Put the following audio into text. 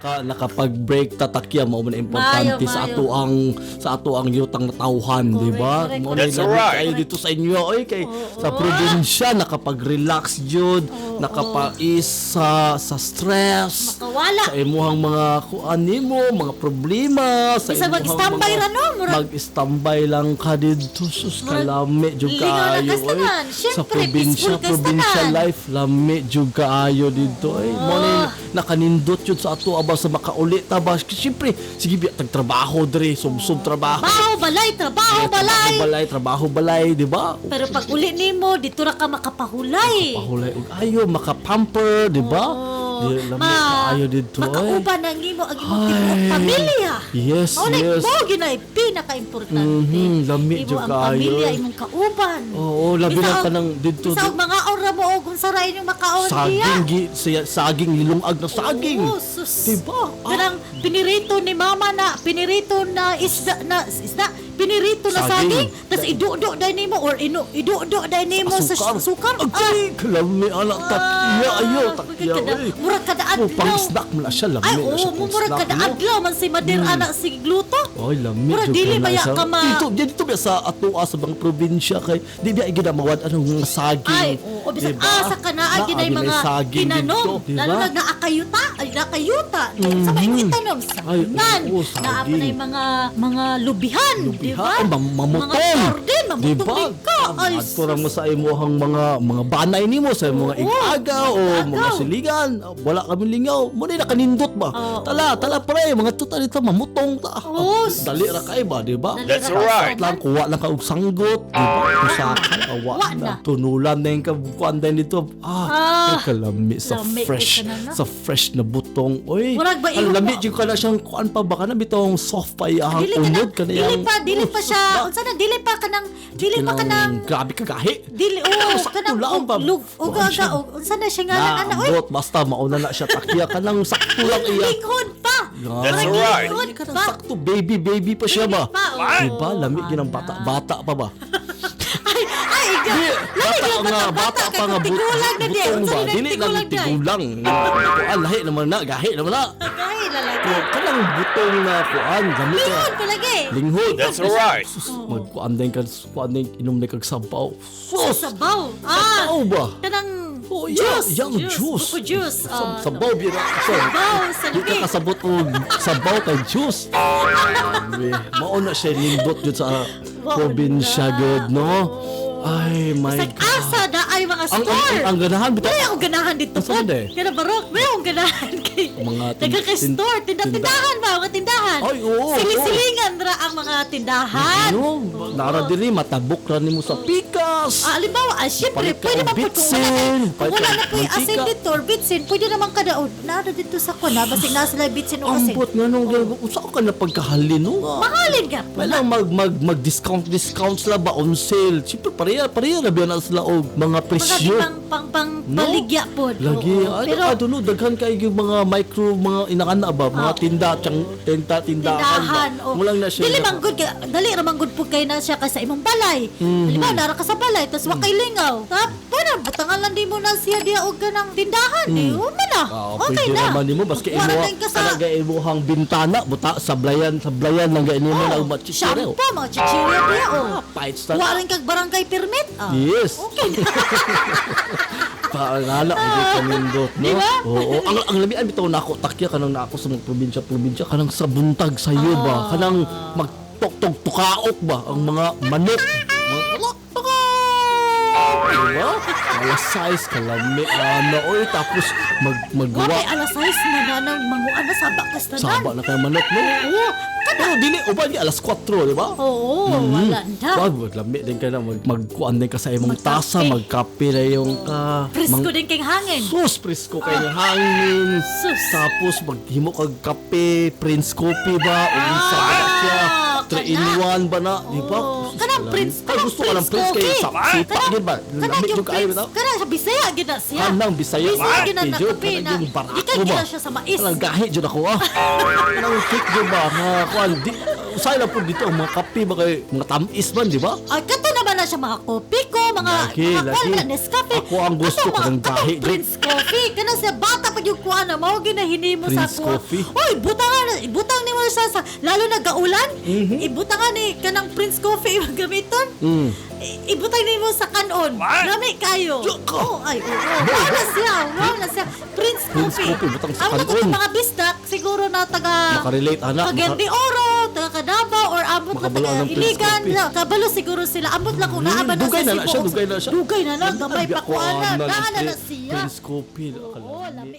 Nakapag-break ta, takya, mao man importante Maayo, sa maayo. Ato ang yutang natawhan, di ba? Correct, Mao correct. na That's lami right. kayo dito sa inyo oy, kay sa probinsya nakapag-relax jud, nakapais sa stress. Makawala. Sa imuhang mga kuan nimo, mga problema, sa Bisag imuhang mag-standby mga ra, no? Mag-standby lang ka didto, sus, Murag kalami jud lingaw na kaayo kas oy. tanan. Sa Siyempre, probinsya, peaceful kas probinsya tanan. life, lami jud kaayo didto ay. Mo na nakanindot jud sa ato aba sa makauli ta ba. Siyempre, sige biya tag trabaho diri, sub-sub trabaho. Trabaho, balay, trabaho, Eh, balay. trabaho balay, trabaho balay, di ba? Pero pag uli nimo, dito ra ka makapahulay. Pahulay og ayo, makapamper, di ba? Oo. Di, lami kaayo didto ay. Makauban ang imo ang imong Ay. tibuok pamilya. Yes, Mao na yes. mo ginay pinaka-importante. Lami Imo jud ang kaayo. pamilya, imong kauban. Oo, labi na kanang didto. Bisag mga ora mo og unsa ra inyong makaon diya. Saging, saging, lilungag na saging. Oo, sus. Diba? Ah, Kanang pinirito ni mama na, pinirito na isda na isda, pinirito na Saging. saging, tas idudo dai nimo or inu idudo dai nimo sa sukar. sukar. Ah, Agay, kalami ala takya ayo, takya oy. Murag kada Oh, adlaw. pang snack mo na siya, lami Ay, na oo, siya mo pang murag snack kada mo. adlaw man si Madir anak si gluto. Oy, lami Murag jud dili ka na ba ya siya. ka ma- Dito ba sa atoa sa mga probinsya kay di ba gid mawad anong mga saging. Ay, oo, bisag Diba? asa ka naa Naa, ginay ginay mga saging tinanom. dito, diba? Lalo na naakayuta, ay nakayuta. Mm-hmm. Sa mga itanom sa Ay, nan. oo, Naa pa saging. na mga lubihan, di Diba? ba? Ay, mamutong. Mga sardin, mamutong Diba? din ka. Ay, Adto ra mo sa imuhang mga banay nimo sa mga Oo, igaga o mga igaagaw. siligan. Wala kami lingaw. Mo na nakanindot ba? Oo, Tala, tala pre, mga tuta dito mamutong ta. Oo, Dali ra kay ba, di ba? Dali That's ra ka right. Lang kuha lang ka og sanggot, di ba? Usaka awa Wa na. na. Tunulan na yung kabukuan din dito. Ah, Ah, ay, kalami sa lami fresh kay kanana. sa fresh na butong. Oy, Murag ba ang imo- lami jud ka na siyang kuan pa ba kana bitong soft pa iyang Dili ka na, unod kana dili pa, dili pa siya. Unsa na, dili pa kanang, dili pa kanang, grabe ka gahi. dili, oh, Sakto kanang, lang ba? lug, uga, Kuan siya. uga, unsa na siya ngalan, Na, ana, oy, ambot, basta mauna na siya takya kanang sakto lang iya. linghod pa. That's Murag right. linghod Kanang pa. sakto baby baby pa siya ba? Baby pa, oo. Diba? Lami ginang bata bata pa ba? Ay, ay, Di, lami bata gyud nga, bata pa nga tigulang na di. butong Unsa ba? ni Dili lang tigulang di? tigulang. Kuan lahi naman na, gahi naman na. Gahi lalaki. Kanang butong na kuan, lami ka. Linghod pa lagi. Linghod. That's right. Sus, magkuan din ka, kuan din, inom din kag sabaw. Sus! Sabaw. Ah, Sabaw ba? kanang Oh, yeah, juice. young juice. Buko juice. Ah, Sabaw biya na. Sabaw sa Di ka lami. kasabot og sabaw kay juice. Grabe. Mao na siya nindot jud sa Mao probinsya na. gud, no? Ay, my Bisag God. asa na ay mga Ang, store. ang ganahan bitaw. Wala akong ganahan dito Ang po. saan eh? Kaya barok, wala akong ganahan kay Mga Daghang kay store, tindahan ba mga tindahan. Ay, oo, Siling-silingan ra ang mga tindahan. Ano? Nara diri matabok ra nimo sa pikas. Ah, halimbawa, syempre, Palit ka pwede og man po kung wala, bitsin, kung palit wala ka na og po yung asin mantika. dito or bitsin, pwede naman kada, oh, naara dito sa kuna, basig na sila bitsin o asin. Ambot nga nung usa ka na pagkahalin no. Mahalin ka po. Wala mag mag mag discount discount sila ba on sale. Siyempre pareha pareha na biya na sila og mga Mga presyo. pang pang pang No? paligya po. Lagi, Oo. ay, Pero I don't know, daghan kay yung mga micro, mga inakana ba, mga tinda, tiyang, tinda, tindahan ba? tindahan. Oh. Mulang na siya. Dili man good kay dali ra man good po kay na siya kay sa imong balay. Halimbawa nara ka sa balay tas wa kay lingaw. Tap na butangan lang di mo na siya diya og kanang tindahan. Di man na. Ah, Okay pwede na. naman nimo baski Magkuha imo ra din ka sa talaga imuhang bintana buta sablayan sablayan lang gay nimo Oh, na machichire. shampoo, mga chichirya diya oh. Fights na. Wa rin kag barangay permit. Ah. Yes. Okay na. Paangala hindi kanindot, no? Di ba? Oo. Ang lamian bitaw nako takya kanang nako sa mga probinsya probinsya kanang sa buntag sayo ba? Ah. Kanang magtoktok tukaok ba ang mga manok? Mga alak tukaok! Diba? Alas size kalami ano oy tapos Wa maggawa kay alas 6 na na nang manguan na saba kas tanan. saba na kay manok, no? Oo. Pero dili uban di alas 4, di ba? Oo, wala na. Wag, wag lami din ka na magkuan din ka sa imong Magkape. tasa, magkape na yung ka. Presko din kay hangin. Sus, presko kay nga hangin. Sus. Tapos maghimo kag kape, Prince Coffee ba o unsa ba na siya? Ah, 3 in 1 ba na, di ba? Oh, Sus, kanang kalami. Prince, Ay, kanang gusto ka ng Prince Prince kay Coffee. sa sipa Kanang- gid ba? Kanang Lami yung jud kaayo Prince, bitaw. kanang sa Bisaya gid na siya. Kanang Bisaya. Bisaya gid na Ate, jud, kape kanang na. yung barako Gikan ba? gid na siya sa mais. Kanang gahi jud ako ah. Kanang cake jud ba nga kuan di usay lang pud dito ang mga kape ba kay mga tamis man, di ba? Ay, kato naman na siya mga kopi ko, mga Lagi, mga lagi. kuan na Nescafe. Ako ang gusto Katong kanang katong gahi, jud. Prince Coffee. Kana siya bata pag yung kuan na mao ginahinimo sa Prince ako. Coffee? Oy, butangan ibutang nimo siya sa lalo na gaulan. Ibutangan ni kanang Prince Coffee imong gamiton. Ibutang nimo sa kanon. Lami kayo. Oh, ay, oo. Wow na siya. Wow na siya. Prince Prince Coffee. Coffee, butang sa Ang kanon. mga bisdak siguro na taga Makarelate, ana. Cagayan de Oro, taga Kadaba, or amot na Makabalo taga ang Prince Iligan. Coffee. Kabalo siguro sila. Amot lang kung naa ba na Dugay sa na na Cebu. siya, dugay na siya. Dugay na na, gamay pa Ako, ko ana. ana, Naa na na Prince- siya. Prince Coffee. Oo, lami.